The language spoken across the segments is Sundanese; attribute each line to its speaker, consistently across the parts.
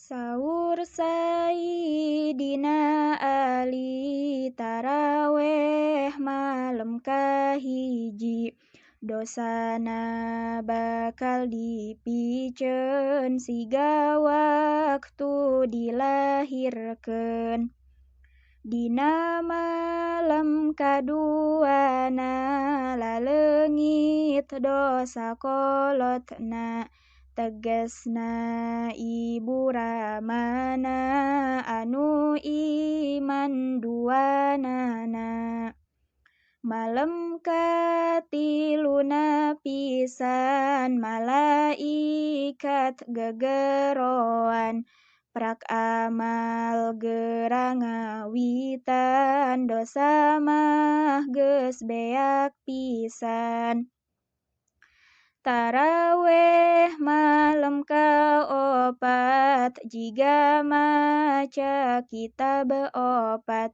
Speaker 1: Saur Sayyidina Ali taraweh malem kahiji dosana bakal dipiceun siga waktu dilahirkeun. Dina malem kaduana laleungit dosa kolotna tegesna ibu ramana anu iman duanana. Malem katiluna pisan malaikat gegeroan prak amal gera ngawitan dosa mah geus beak pisan. Taraweh malem kaopat jiga maca kitab opat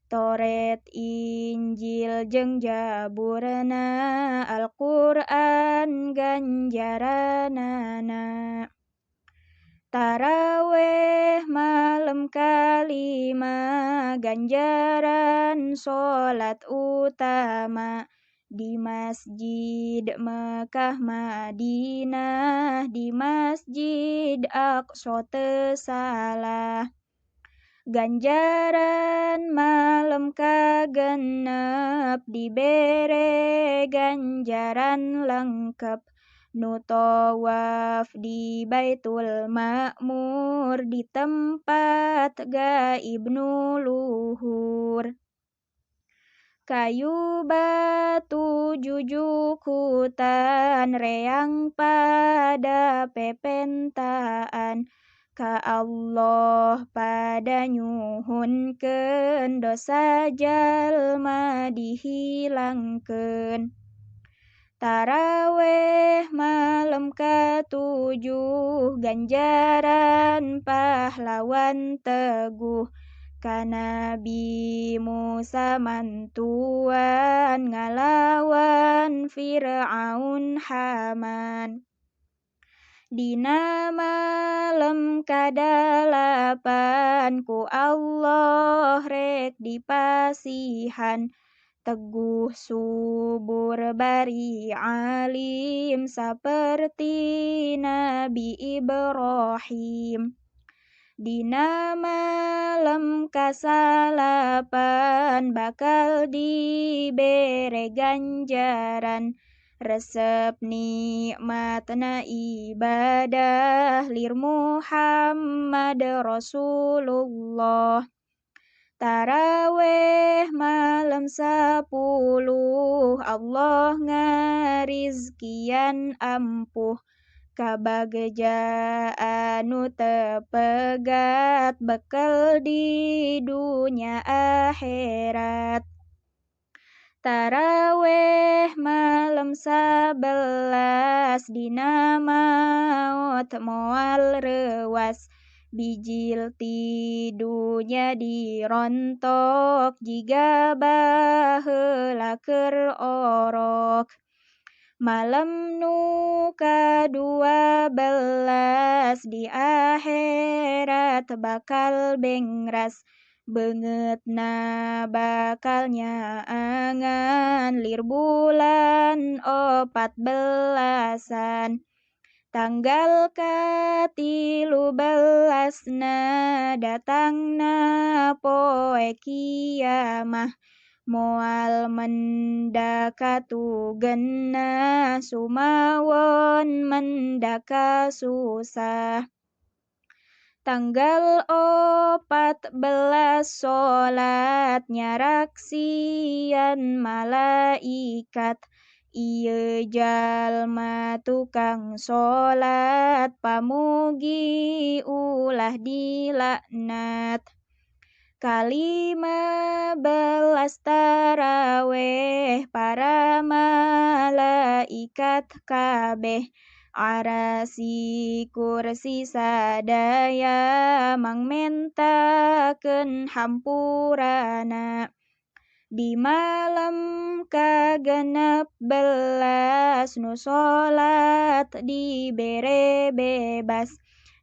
Speaker 1: Toret Injil jeung Jaburna Al-Qur'an ganjaranana. Taraweh malem kalima ganjaran salat utama di Masjid Mekah Madinah di Masjid Aqsa teu salah. Ganjaran malem kagenep dibere ganjaran lengkep nu tawaf di Baitul Ma'mur di tempat gaib nu luhur. Kayu batu jujukutan reang pada pepentaan ka Allah pada nyuhunkeun dosa jalma dihilangkeun. Taraweh malem katujuh ganjaran pahlawan teguh ka Nabi Musa mantuan ngalawan Fir'aun Haman. Dina malem kadalapan ku Allah rek dipasihan teguh subur bari alim saperti Nabi Ibrahim. Dina malem kasalapan bakal dibere ganjaran resep nikmatna ibadah lir Muhammad Rasulullah. Taraweh malem 10 Allah ngarizkian ampuh kabagja anu teu pegat bekel di dunya akhirat. Taraweh malem 11 dina maot moal reuwas bijil ti dunya dirontok jiga baheula keur orok. Malem nu ka-12 di akhirat bakal bengras beungeutna bakal nyaangan lir bulan 14-an. Tanggal ka-13na datangna poe kiamah moal mendaka tugena sumawon mendaka susah. Tanggal 14 salat nyaraksian malaikat ieu jalma tukang salat pamugi ulah dilaknat. Ka-15 taraweh para malaikat kabeh arasi kursi sadaya mangmentakeun hampurana. Di malam ka-16 nu salat dibere bebas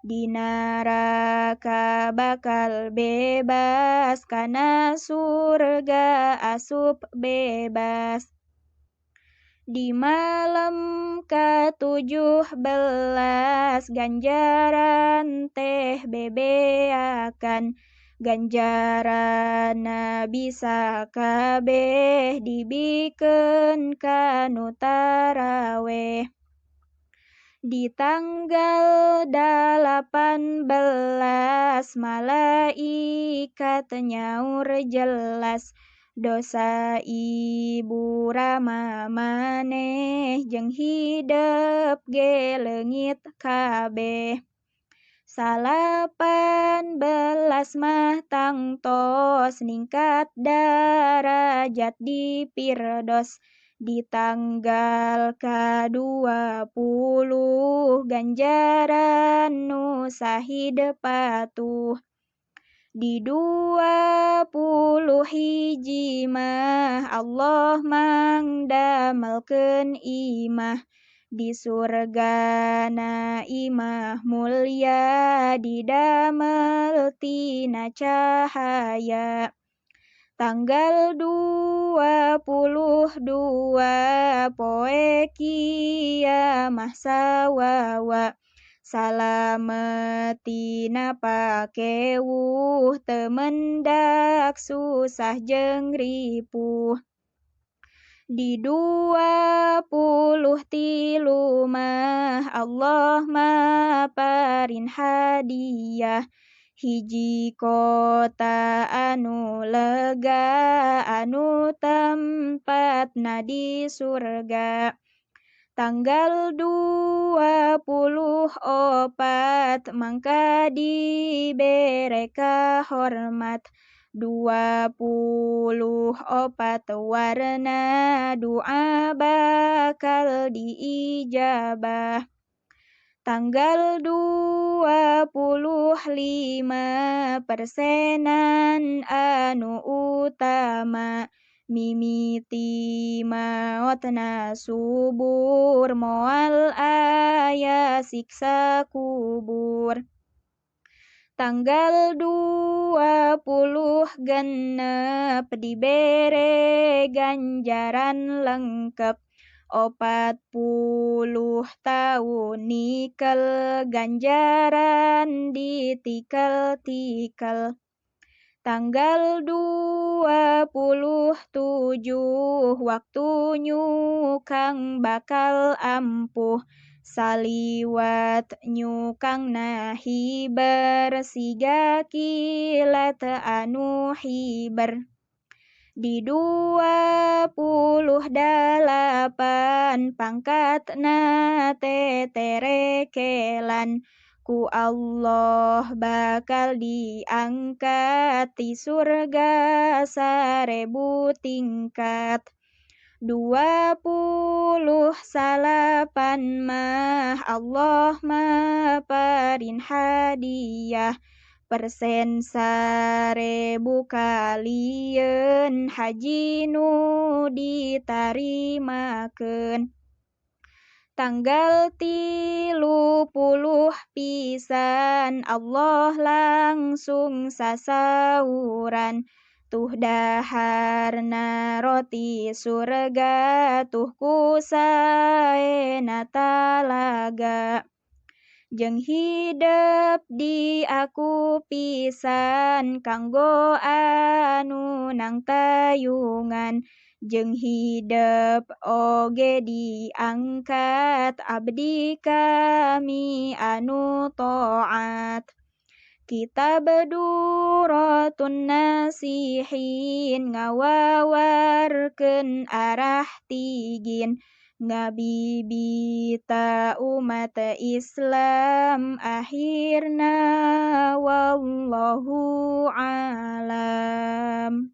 Speaker 1: Di neraka bakal bebas kana surga asup bebas. Di malam ke-17 ganjaran teh bebeakan, ganjarana bisa kabeh dibikeun ka nu taraweh. Di tanggal 18 malaikat nyaur jelas, dosa ibu rama maneh jeung hidep ge leungit kabeh. 18 mah tangtos ningkat darajat di Firdaus. Di tanggal ke-20 ganjaran nu sahid patuh. Di 21 mah Allah mangdamelkeun imah. Di surgana imah mulya didamel tina cahaya. Tanggal 22 poe kiamah sawawa, salametina pakewuh teu mendak susah jeung ripuh. Di 23 mah Allah maparin hadiah, hiji kota anu lega anu tempatna di surga. Tanggal 24 mangka dibere kahormat, 24 warna doa bakal diijabah. Tanggal 25 persenan anu utama, mimiti maotna subur moal aya siksa kubur. Tanggal 26 dibere ganjaran lengkep, 40 tahun nikel ganjaran ditikel-tikel. Tanggal 27 waktu nyukang bakal ampuh, saliwat nyukang hiber siga kilat anu hiber. Di 28 pangkatna teterekelan, ku Allah bakal diangkat di surga 1000 tingkat. 29 mah Allah maparin hadiah, persen 1000 kalieun haji nu ditarimakeun. Tanggal 30 pisan Allah langsung sasauran, tuh daharna roti surga tuh ku saena talaga. Jeung hidep di aku pisan kanggo anu nang tayungan, jeung hidep oge diangkat abdi kami anu taat. Kitab Duratun Nasihin ngawawarkeun arah tigin, ngabibita umat Islam akhirna wallahu alam.